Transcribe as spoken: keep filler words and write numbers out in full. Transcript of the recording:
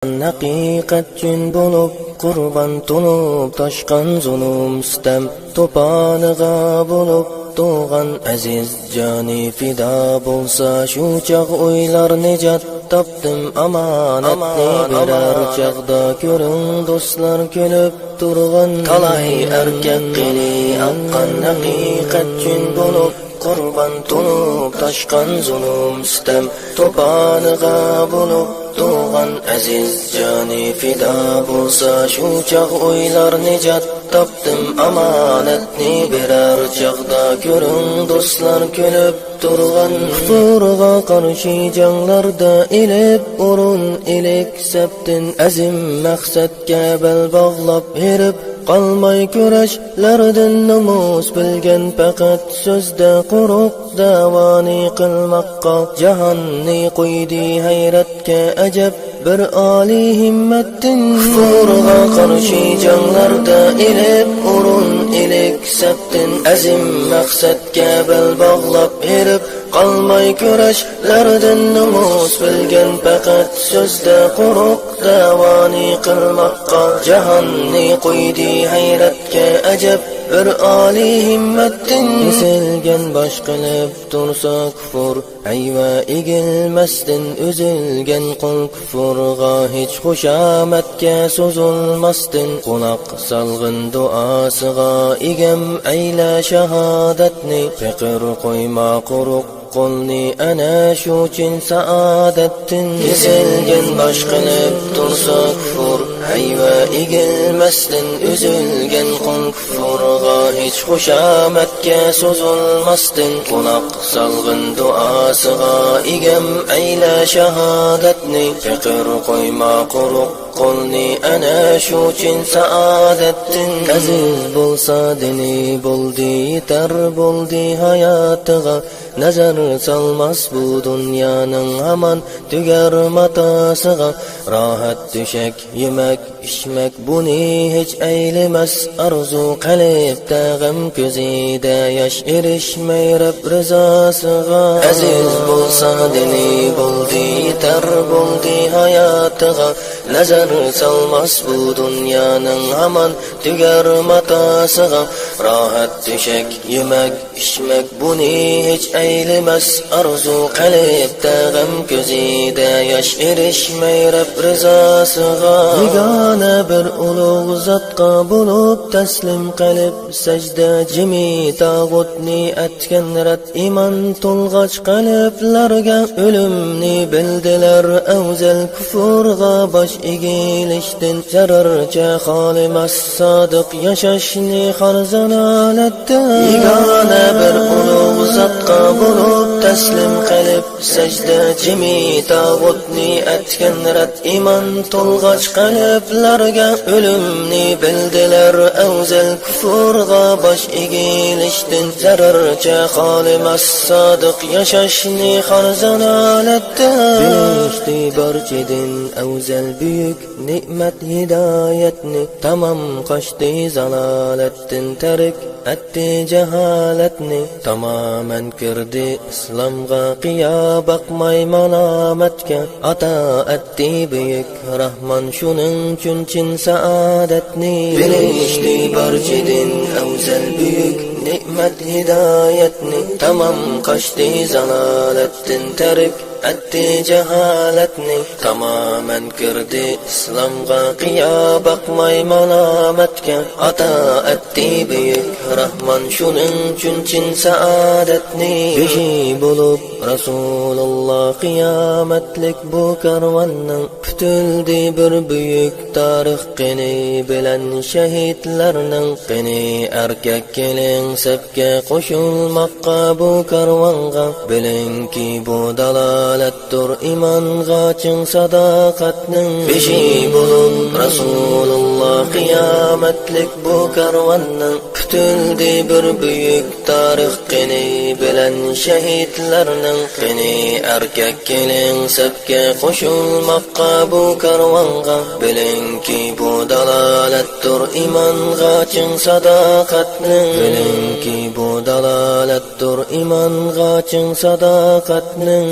ھەقىقەت جۈن بولۇپ، قۇربان تولۇپ تاشقان زۇلۇم، سىتەم توپانىغا بولۇپ تۇغان ئەزىز جانى پىدا بولسا، شۇ چاغ ئويلار نىجات تاپتىم ئامانەتنى. بىرەر چاغدا كۆرۈڭ دوستلار كۈلۈپ تۇرغان، تالاي ئەركەك قېنى ئاققان ھەقىقەت جۈن بولۇپ، قۇربان تولۇپ تاشقان زۇلۇم، سىتەم توپانىغا بولۇپ تۇغان ئەزىز جانى پىدا بولسا، شۇ چاغ ئويلار نىجات تاپتىم ئامانەتنى. بىرەر چاغدا كۆرۈڭ دوستلار كۈلۈپ تۇرغان، كۇفۇرغا قارشى جەڭلەردە ئېلىپ ئورۇن، ئىلىك سەپتىن ئەزىم مەقسەتكە بەل باغلاپ ھېرىپ، قالماي كۈرەشلەردىن نومۇس بىلگەن، پەقەت سۆزدە قۇرۇق دەۋانى قىلماققا جاھاننى قويدى ھەيرەتكە ئەجەب بىر ئالىي ھىممەتتىن. كۇفۇرغا قارشى جەڭلەردە ئېلىپ ئورۇن، ئىلىك سەپتىن ئەزىم مەقسەتكە بەل باغلاپ ھېرىپ، قالماي كۈرەشلەردىن نومۇس بىلگەن، پەقەت سۆزدە قۇرۇق دەۋانى قىلماققا جاھاننى قويدى ھەيرەتكە ئەجەب بىر ئالىي ھىممەتتىن. كېسىلگەن باش قىلىپ تۇرسا كۇفۇر، ھەيۋە ئېگىلمەستىن ئۈزۈلگەن قول كۇفۇرغا ھېچ خۇشامەتكە سوزۇلماستىن، قۇلاق سالغىن دۇئاسىغا ئىگەم، ئەيلە شاھادەتنى، پېقىر قويما قۇرۇق قولنى ئەنە شۇ چىن سائادەتتىن. كېسىلگەن باش قىلىپ تۇرسا كۇفۇر، ھەيۋە ئېگىلمەستىن ئۈزۈلگەن قول كۇفۇرغا ھېچ خۇشامەتكە سوزۇلماستىن، قۇلاق سالغىن دۇئاسىغا ئىگەم، ئەيلە شاھادەتنى، پېقىر قويما قۇرۇق قولنى ئەنە شۇ چىن سائادەتتىن. ئەزىز بولسا دىنى بولدى، يېتەر بولدى ھاياتىغا، نەزەر سالماس بۇ دۇنيانىڭ ھامان تۈگەر ماتاسىغا. راھەت تۆشەك، يېمەك ئىچمەك بۇنى ھېچ ئەيلىمەس ئارزۇ، قەلبتە غەم كۆزىدە ياش، ئېرىشمەي رەب رىزاسىغا. ئەزىز بولسا دىنى بولدى، يېتەر بولدى ھاياتىغا، نەزەر سالماس بۇ دۇنيانىڭ ھامان تۈگەر ماتاسىغا. راھەت تۆشەك، يېمەك ئىچمەك بۇنى ھېچ ئەيلىمەس ئارزۇ، قەلبتە غەم كۆزىدە ياش، ئېرىشمەي رەب رىزاسىغا. بىگانە بىر ئۇلۇغ زاتقا بولۇپ تەسلىم قەلب، سەجدە جىمى تاغۇتنى ئەتكەن رەت، ئىمان تولغاچ قەلبلەرگە ئۆلۈمنى بىلدىلەر ئەۋزەل. كۇفۇرغا باش ئېگىلىشتىن زەرەرچە خالىماس سادىق ياشاشنى خار زالالەتتە. يېگانە بىر ئۇلۇغ زاتقا بولۇپ تەسلىم قەلب، سەجدە جىمى تاغۇتنى ئەتكەن رەت، ئىمان تولغاچ قەلبلەرگە ئۆلۈمنى بىلدىلەر ئەۋزەل. كۇفۇرغا باش ئېگىلىشتىن زەرەرچە خالىماس سادىق ياشاشنى خار زالالەتتە. بىلىشتى بارچىدىن ئەۋزەل بۈيۈك نېمەت ھىدايەتنى، تامام قاچتى زالالەتتىن، تەرك ئەتتى جاھالەتنى، تامامەن كىردى ئىسلامغا، قىيا باقماي مالامەتكە، ئاتا ئەتتى بۈيۈك راھمان شۇنىڭ ئۈچۈن چىن سائادەتنى. بىلىشتى بارچىدىن ئەۋزەل بۈيۈك نېمەت ھىدايەتنى، تامام قاچتى زالالەتتىن، تەرك ئەتتى جاھالەتنى، تامامەن كىردى ئىسلامغا، قىيا باقماي مالامەتكە، ئاتا ئەتتى بۈيۈك راھمان شۇنىڭ ئۈچۈن چىن سائادەتنى. بېشى بولۇپ رەسۇلۇللا قىيامەتلىك بۇ كارۋاننىڭ، پۈتۈلدى بىر بۈيۈك تارىخ قېنى بىلەن شەھىدلەرنىڭ قېنى. ئەركەك كېلىڭ سەپكە قوشۇلماققا بۇ كارۋانغا، بىلىڭكى بۇ دالالەتتۇر ئىمانغا چىڭ ساداقەتنىڭ. بېشى بولۇپ رەسۇلۇللا قىيامەتلىك بۇ كارۋاننىڭ، پۈتۈلدى بىر بۈيۈك تارىخ قېنى بىلەن شەھىدلەرنىڭ قېنى. ئەركەك كېلىڭ سەپكە قوشۇلماققا بۇ كارۋانغا، بىلىڭكى بۇ دالالەتتۇر ئىمانغا چىڭ ساداقەتنىڭ. بىلىڭكى بۇ دالالەتتۇر ئىمانغا چىڭ ساداقەتنىڭ.